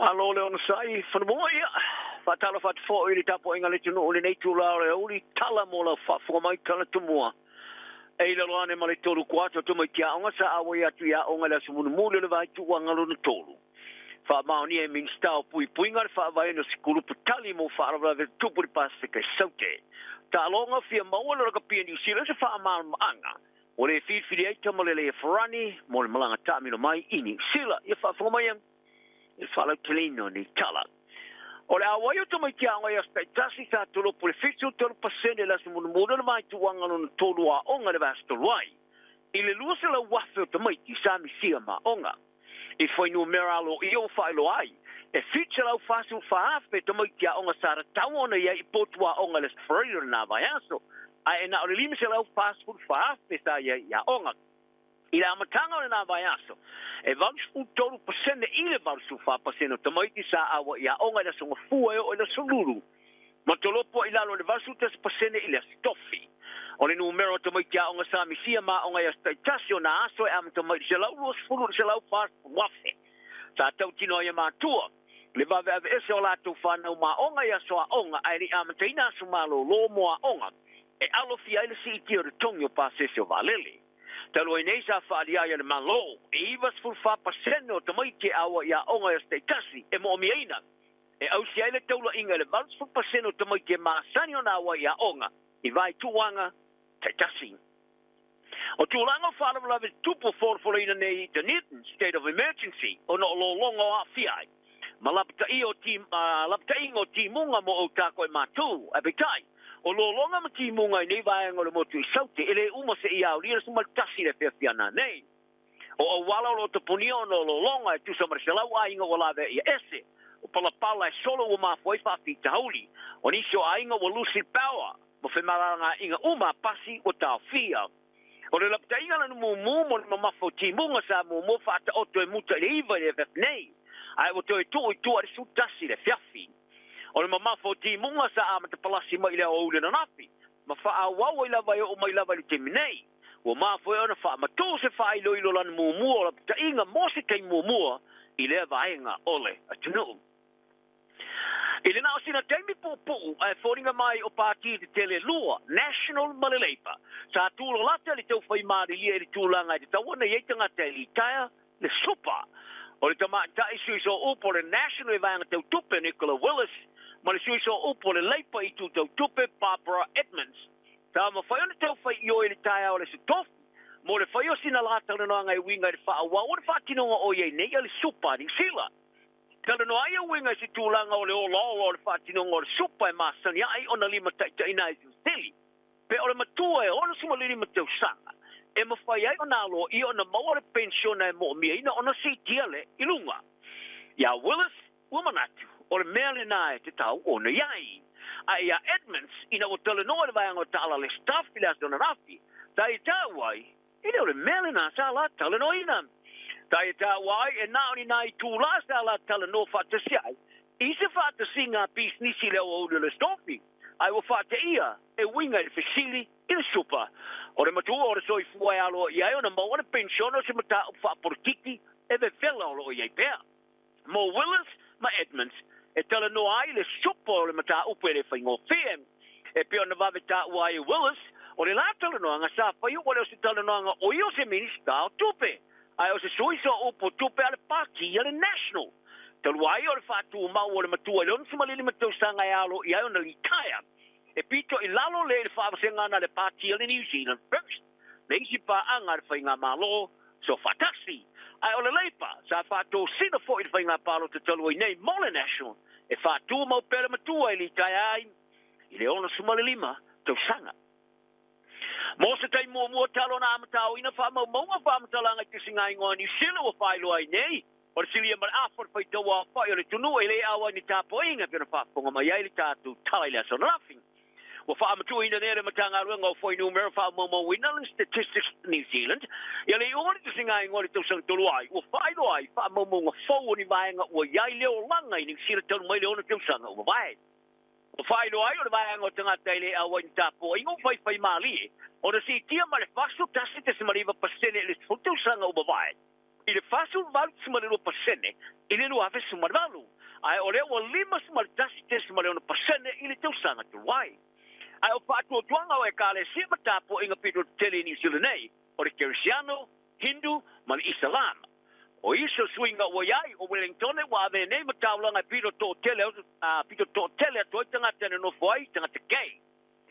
Malo le onosai, fanumua ia. Faatalofa atu foi i le tapuaiga a le atunuu i lenei itula o le aoauli, tala mo lau faafofoga mai tala tumua. E i lalo ane ma le tolu kuata o tamaiti aoga sa auai atu i aoga i le aso mulimuli o le vaituuaga lona tolu. Faamaonia e Minisita o Puipuiga le faavaeina o se kulupu tali mo faalavelave tutupu i le Pasefika i Saute. Taaloga fia maua le rakapia Niu Sila se faamalamalamaga ua le filifili ai Tamalelei Farani mo le malaga taamilo mai i Niu Sila. Ia faafofoga mai i le faalauteleina o nei tala. O le auai o tamaiti aoga i aso taitasi sa tolopo i le 73% i le aso mulimuli o le vaituuaga lona tolu o aoga i le vaiaso talu ai. I le 200,000 o tamaiti sa misia ma aoga. I fuainumera aloaia ua faailoa ai, e 744,000 tamaiti aoga sa tatau ona i ai i potu aoga i le Aso Faraile o lena vaiaso, ae na o le 544,000 sa i ai i aoga. I le amataga o lena vaiaso, e 83% i le 84% o tamaiti sa auai i aoga i le Aso Gafua e oo i le Aso Lulu, ma tolopo i lalo i le 81% i le Aso Tofi. O le numera o tamaiti aoga sa misia ma aoga i aso taitasi o nā aso e amata mai i le 120 i le 140,000. Sa tautino ai e matua le vaveaveese o latou fanau ma aoga i aso aoga ae le i amataina aso malolo mo aoga e alofia ai le siitia o totogi o pasese o vaalele. Talu ai nei sa faaalia ai e le Malo e 94% o tamaiti e auai i aoga i aso taitasi e moomiaina e ausia ai le taulaiga i le 80% o tamaiti e masani ona auai i aoga i vaituuaga taitasi. O tulaga o faalavelave tutupu o folafolaina nei i Dunedin, state of emergency, ona o lologa o aafia ai ma lapataiga o lapataiga o timuga mo Otago e mātū. Ae peitai, o lologa ma timuga i nei vaega o le motu i Saute e le uma seia aolia le 11 i le afiafi nei. O auala o lo o tapunia ona o lologa e tusa ma le 100 aiga ua lavea ia ese. O palapala e solo ua mafua ai faafitauli. O nisi o aiga ua lusi le power ma femalagaaiga uma a pasi ua taofia. O le lapataiga lana mumu mo le mamafa o timuga sa muamua faataoto e muta i le 9 i le afiafi nei, ae ua toe tuu i tua i le 11 i le afiafi. O le mamafa o timuga sa amata palasi mai i le aoauli ananafi ma faaauau ai lava e oo mai lava i le taimi nei. Ua mafua ai ona faamatū se faailoilo lana muamua o lapataiga mo se taimi muamua i lea vaega o le atunuu. I le na o sina taimi puupuu ae foliga mai o pātī tetele e lua, National ma le Labour, sa tūlalata i le taufai malilie i le tulaga e tatau ona i ai tagata e litaea le Supa. O le tamaitai sui sooupu o le National i vaega tau tupe Nicola Willis ma le sui sooupu o le Labour i itu tau tupe Barbara Edmonds. Sa mafai ona taufai ioe i le taeao o le Aso Tofi mo le fai o sina lā talanoaga e uiga i le faaauau o le faatinoga o i ai nei a le Supa a Niu Sila. Talanoa ai e uiga i se tulaga o le olaola o le faatinoga o le supa e masani ai ona limataitaiina ai se seli. Pe o le matua e 65 tausaga e mafai ai ona aloaia ona maua le penisiona e moomiaina ona siitia le i luga. Iā Willis, ua manatu, o le mea lena e tatau ona i ai. A iā Edmonds, ina ua talanoa i le vaega o taala le staff i le aso ananafi, sa ia taua ai, E le o le mea lena sa la talanoaina. Sa ia taua ai e na o ni nai itulā sa la talanoa faatasi ai i se faatasiga a pisinisi i le aoauli o le Aso Tofi, ae ua faateia e uiga i le fesili i le supa. O le matua o le soifua e aloaia ai ona maua le penisione o se mataupu faapolokiki e vevela o lo o i ai pea. Mo Willis ma Edmonds, e talanoa ai le supa o le mataupu e le faigofie. E pei ona vave taua ai e Willis, o le la talanoaga sa fai ua le o se talanoaga o ia o se Minisita o Tupe, ae o se sui sooupu o tupe a le Pāti a le National. Talu ai o le faatumau o le matua i le 65 tausaga e alo i ai ona litaea, e pito i lalo lea i le faavasega ana a le Pāti a le New Zealand First le isi paaga a le Faigamalo Soofaatasi. Ae o le Labour sa faatosina foi i le faiga palota talu ai nei mo le National e faatumau pea le matua e litaea ai i le 65 tausaga. Mo se taimi muamua talu ona amataoina faamaumauga faamatalaga i tusiga igoa a Niu Sila ua faailoa ai nei, o le silia ma le afa o le faitau aofai o le atunuu e le auai ni tapuaiga e pei ona faafofoga mai ai le tatou tala i le aso ananafi. Ua faamatuuina nei e le Matagaluega o Fuainumera Faamaumauina le Statistics New Zealand ia le iuga o le tusiga igoa i le tausaga talu ai ua faailoa ai faamaumauga fou o ni vaega ua i ai le olaga i Niu Sila talu mai le 6 tausaga ua mavae. Ua faailoa ai o le vaega o tagata e le auai ni tapuaiga ua faifaimalie ona siitia ma le 41.9% i le 10 tausaga ua mavae. i le 48.2% i le 2018, ae o lea ua 51.6% i le tausaga talu ai. Ae o faatuatuaga o ekalesia ma tapuaiga pito tetele i Niu Sila nei, o le Kerisiano, Hindu ma le Isalam. O isi o suiga ua i ai, o Wellington ua avea nei ma taulaga e pito toatele atu ai tagata e nonofo ai tagata gay.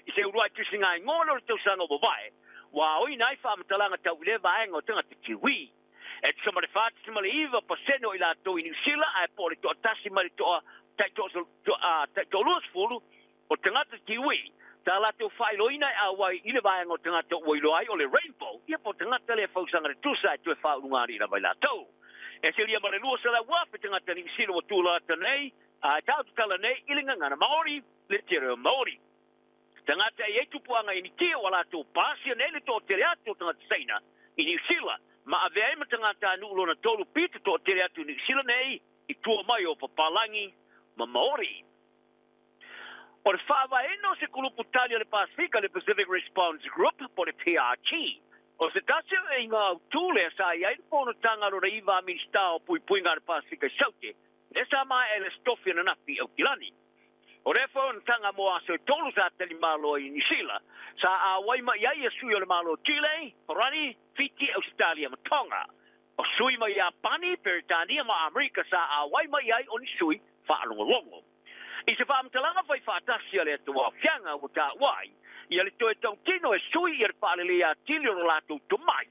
I se uluai tusigaigoa lea o le tausaga ua mavae, ua aoina ai faamatalaga tau i lea vaega o tagata Kiwi. E tusa ma le 4.9% o i latou i Niu Sila, ae po o le toatasi mai le taitoa-20 o tagata Kiwi sa latou faailoaina e auai i le vaega o tagata ua iloa ai o le Rainbow, ia po o tagata lea fausaga le tusa e toe faaulugalii lava i latou. E silia ma le 200,000 tagata Niu Sila ua tulata nei, a e tautatala nei i le gagana Maori, le te reo Maori. Tagata e i ai tupuaga Initia ua latou pasia nei le toatele atu o tagata Saina i Niu Sila, ma avea ai ma tagatanuu lona tolu pito toatele atu i Niu Sila nei i tua mai o papalagi ma Maori. O le faavaeina o se kulupu tali a le Pasefika, le Pacific Response Group, po o le PRG, o se tasi o iga autū lea sa i ai le fonotaga lona iva a Minisita o Puipuiga a le Pasefika i Saute, lea sa maea i le Aso Tofi ananafi i Aukilani. O lea fonotaga mo aso e tolu sa talimalo ai i Niu Sila, sa auai mai ai ia sui o le Malo o Chile, Farani, Fiti, Ausetalia ma Tonga. O sui mai Iapani, Peretania ma Amerika sa auai mai ai o ni sui faalogologo. I se faamatalaga fai faatasi a le Atuaafiaga ua taua ai ia le toe tautino e sui ia le faaleleia atili o lo latou tomai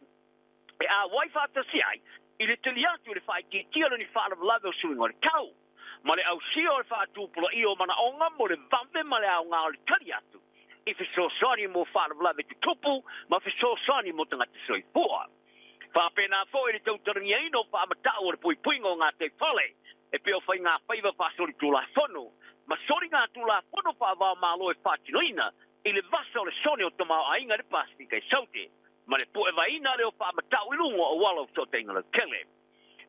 e auai faatasi ai i le tali atu i le faaitiitia o ni faalavelave o suiga o le tau ma le ausia o le faatupulaia o manaoga mo le vave ma le aoga o le tali atu i fesoasoani mo faalavelave tutupu ma fesoasoani mo tagata soifua. Faapena foi le tautalagiaina o faamatau o le puipuiga o gataifale e pei o faigafaiva faasolitulafono ma soligatulafono faava-o-Malo e faatinoina i le vasa o le sone o tamaoaiga i le Pasefika i Saute ma le puevaina lea o faamatau i luga o auala o fesootaiga lautele.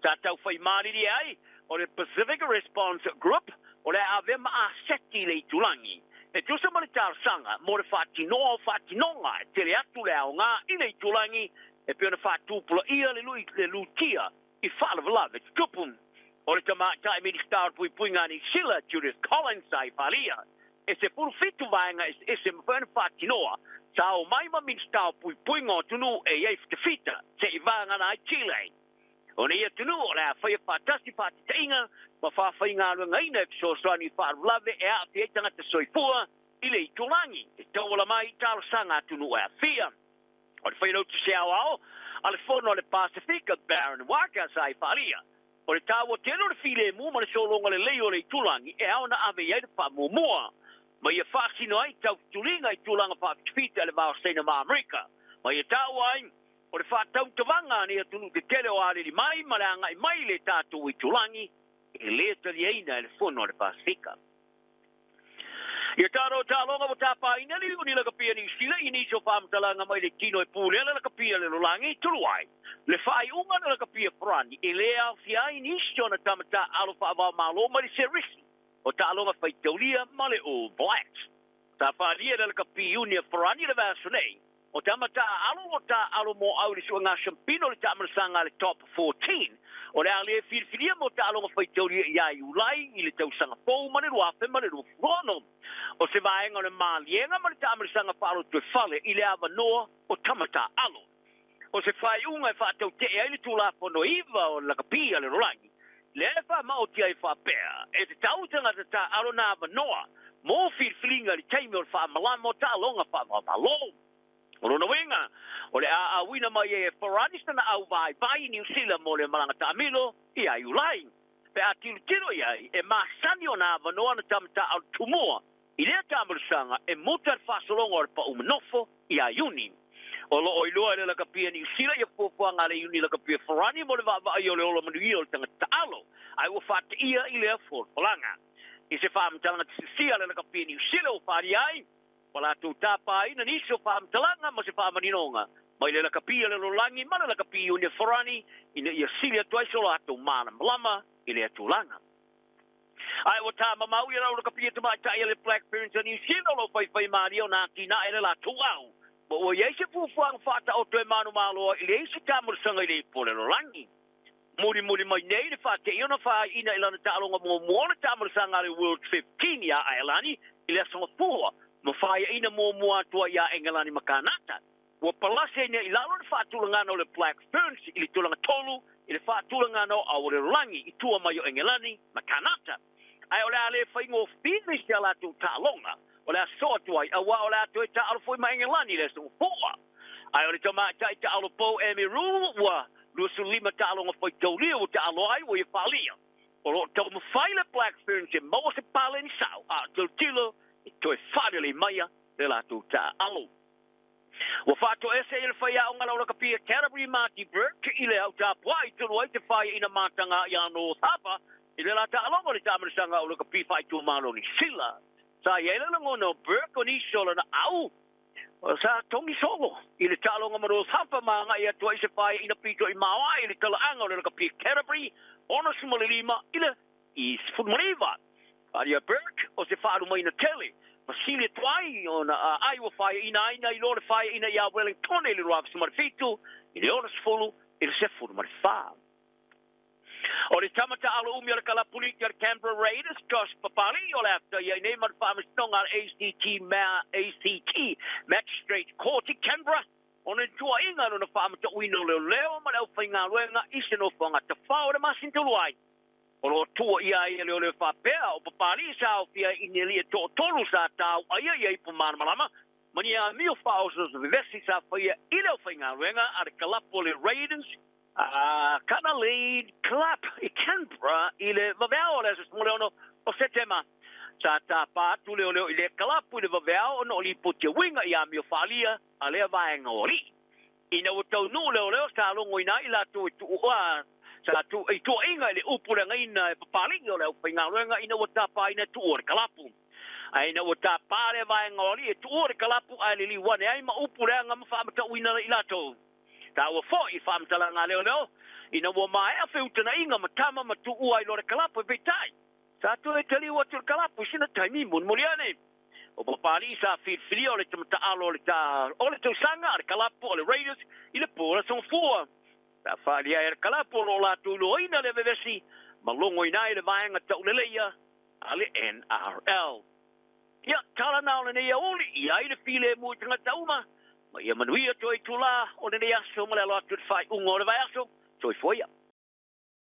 Sa taufai malilie ai o le Pacific Response Group o le a avea ma aseti i le itulagi e tusa ma le talosaga mo le faatinoa o faatinoga e tele atu le aoga i le itulagi e pei ona faatupulaia le lui le lutia i faalavelave tutupu. O le tamaitai Minisita o le Puipuiga a Niu Sila, Judith Collins, sa i falia e 17 vaega eseese e mafai ona faatinoa, sa omai ma Minisita o Puipuiga o atunuu e i ai fitafita se'i vagana ai Chile. O nei atunuu o le a faia faatasi faatitaiga ma faafaigaluegaina e fesoasoani i faalavelave e aafia ai tagata soifua i le itulagi e tauala mai i talosaga a atunuu e aafia. O le Failautusi Aoao a le Fono a le Pasefika, Baron Waqa, sa i faaalia, o le taua tele o le filemu ma le sologa lelei o le itulagi e ao ona ave i ai le faamuamua ma ia faasino ai tautuliga i tulaga faafitafita i le va o Saina ma Amerika, ma ia taua ai o le faatautavaga a nei atunuu tetele o alili mai ma le agai mai i le tatou itulagi e le taliaina e le Fono a le Pasefika. Ia talo taaloga ua tapaina le iuni lakapia Niu Sila i nisi o faamatalaga mai le tino e pulea le lakapia le lolagi tulu ai le faaiuga a le lakapia Farani e le aofia ai nisi ona tama taaalo faavaomalo mai le serisi o taaloga faitaulia ma le All Blacks. Sa faaalia e le lakapi iuni a Farani le vaiaso nei O tama taaalo o taaalo mo au i le suega siampino o le taamalasaga a le Top 14, o le a le filifilia mo taaloga faitaulia ia Iulai i le tausaga fou ma le 2026. O se vaega o le maliega ma le taamalasaga faalotoefale i le avanoa o tama taaalo. O se faaiuga e faatautee ai le Tulafono 9 o le Lakapi a le Lolagi, lea e faamaotia ai faapea, e tatau i tagata taaalo na avanoa mo filifiliga i le taimi o le faamalama o taaloga faavaomalo. O lona uiga, o le a auina mai ai e Farani sana auvaivai i Niu Sila mo le malaga taamilo ia Iulai. Pe a tilotilo i ai, e masani ona avanoa ana tama taaalo tumua I lea taamalasaga, e muta le faasologa o le pau manofo ia Iuni. O lo o iloa e le lakapia Niu Sila ia fuafuaga a le Iuni Lakapia Farani mo le vaavaai o le ola manuia o le tagata taalo, ae ua faateia i lea folafolaga. I se faamatalaga tisisia a le Lakapia Niu Sila ua faaalia ai, ua latou tapaina nisi o faamatalaga ma se faamaninoga mai le Lakapia Lalolagi ma le Lakapi Iuni Farani ina ia sili atu ai so latou malamalama i lea tulaga. Ae ua tāmamau ia rau kapia tamaitai a le Black Ferns a Niu Sila o lo o faifaimalie ona atinae le latou au. Ma ua i ai se fuafuaga faataoto e manumalo ai i le isi taamalasaga i le ipu o le lalolagi. Mulimuli mai nei le faateia ona faaiuina i lana taaloga muamua o le taamalasaga a le World 15 iā Aelani i le Aso Gafua ma faaiaina muamua atu ai iā Engelani ma Kanata. Ua palasi ai nei i lalo le faatulagana o le Black Ferns i le tulaga tolu i le faatulagana o ao o le lalolagi i tua mai o Engelani ma Kanata. Ae o le a le faigofie si a latou taaloga o le a sosoo atu ai, auā o le a toe taaalo foi ma Engelani i le Aso Gafua. Ae o le tamaitai taaalo pou Amy Rule ua 25 taaloga faitaulia ua taalo ai ua ia faaalia. O lo o taumafai le Black Ferns e maua se paleni sao a o tilotilo e toe faalelei maia le latou taaalo. Ua faatoese i le faiaoga lau lakapi e Canterbury Marty Burke i le au tapuai tonu ai te faiaina mataga iā North Harbour i le la taaloga o le taamalasaga au lakapi faaitumalo Niu Sila. Sa i ai le lagona o Burke o nisi o lana au sa togi solo i le taaloga ma North Harbour ma agai atu ai se faiaina pito i maoae i le talaaga o le lakapi Canterbury 65 i le I 19, Alia Burke, o se faalumaina tele, ma sili atu ai ona ai ua faaiaina ai nai lo le faaiaina iā Wellingtone i le 2007 i le 60 i le 14. O le tama taalo umi o le kalapuliki a le Canberra Raiders, Josh Papali'i, o le a fetai ai nei ma le faamasinoga a le ACT, ACT Magistrate Court i Canberra, ona i tuuaiga lona faamatauina o leoleo ma le aufaigaluega i se nofoaga tafao o le masina talu ai. O lo o tuuaia ai e leoleo faapea o Papali'i sa aofia ai i ni alii e toatolu sa tauaia ia ipu malamalama ma ni amio faaosooso vevesi sa faia i le aufaigaluega a le kalapu o le Raiders a Kana Lead Club i Canberra i le vaveao o le aso 16 o Setema. Sa tapa atu leoleo i lea kalapu i le vaveao ona o lipoti e uiga i amio faaalia a lea vaega o alii. Ina ua taunuu leoleo sa logoina ai i latou e tuua sa tu i tuuaiga i le upu leagaina e Papali'i o le aufaigaluega ina ua tapaina e tuua le kalapu. Ae ina ua tapa lea vaega o alii e tuua le kalapu ae liliu ane ai ma upu leaga ma faamatauina i latou. Taua foi i faamatalaga a leoleo ina ua maea feutagaiga ma tama ma tuua ai loa le kalapu e peitai sa toe taliu atu le kalapu i sina taimi mulimuli ane. O Papali'i sa filifilia o le tamata'alo o le ta o le tausaga a le kalapu o le Raiders i le po o le Aso Gafua. Sa faaalia ai e le kalapu o lo o latou iloaina le vevesi ma logoina ai le vaega tauleleia a le NRL. Ia, tala na o lenei aoauli, i ai le filemu i tagata uma, ma ia manuia toe itulā o lenei aso ma le alo atu i le faaiuga o le vaiaso. Soifua ia.